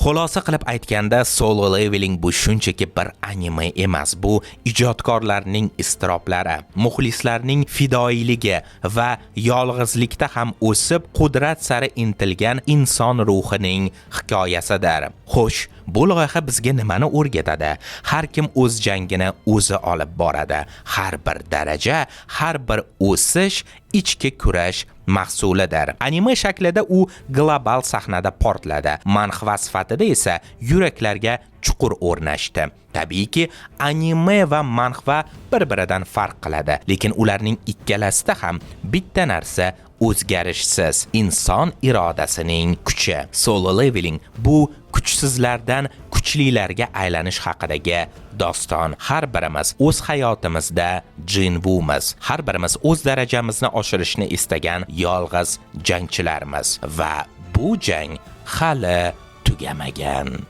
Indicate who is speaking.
Speaker 1: Xulosa qilib aytganda, Solo Leveling bu shunchaki bir anime emas, bu ijodkorlarning iztiroblari, muxlislarning fidoyiligi va yolg'izlikda ham o'sib, qudrat sari intilgan inson ruhining hikoyasidir. Xo'sh, bu loyiha bizga nimani o'rgatadi? Har kim o'z jangini o'zi olib boradi. Har bir daraja, har bir o'sish ichki kurash mahsulidir. Anime shaklida u global sahnada portladi. Manhva sifatida esa yuraklarga chuqur o'rnashdi. Tabiiyki, anime va manhva bir-biridan farq qiladi, lekin ularning ikkalasida ham bitta narsa o'zgarishsiz: inson irodasining kuchi. Solo Leveling bu kuchsizlardan kuchlilarga aylanish haqidagi doston. Har birimiz o'z hayotimizda Jinvumiz. Har birimiz o'z darajamizni oshirishni istagan yolg'iz jangchilarmiz va bu jang hali tugamagan.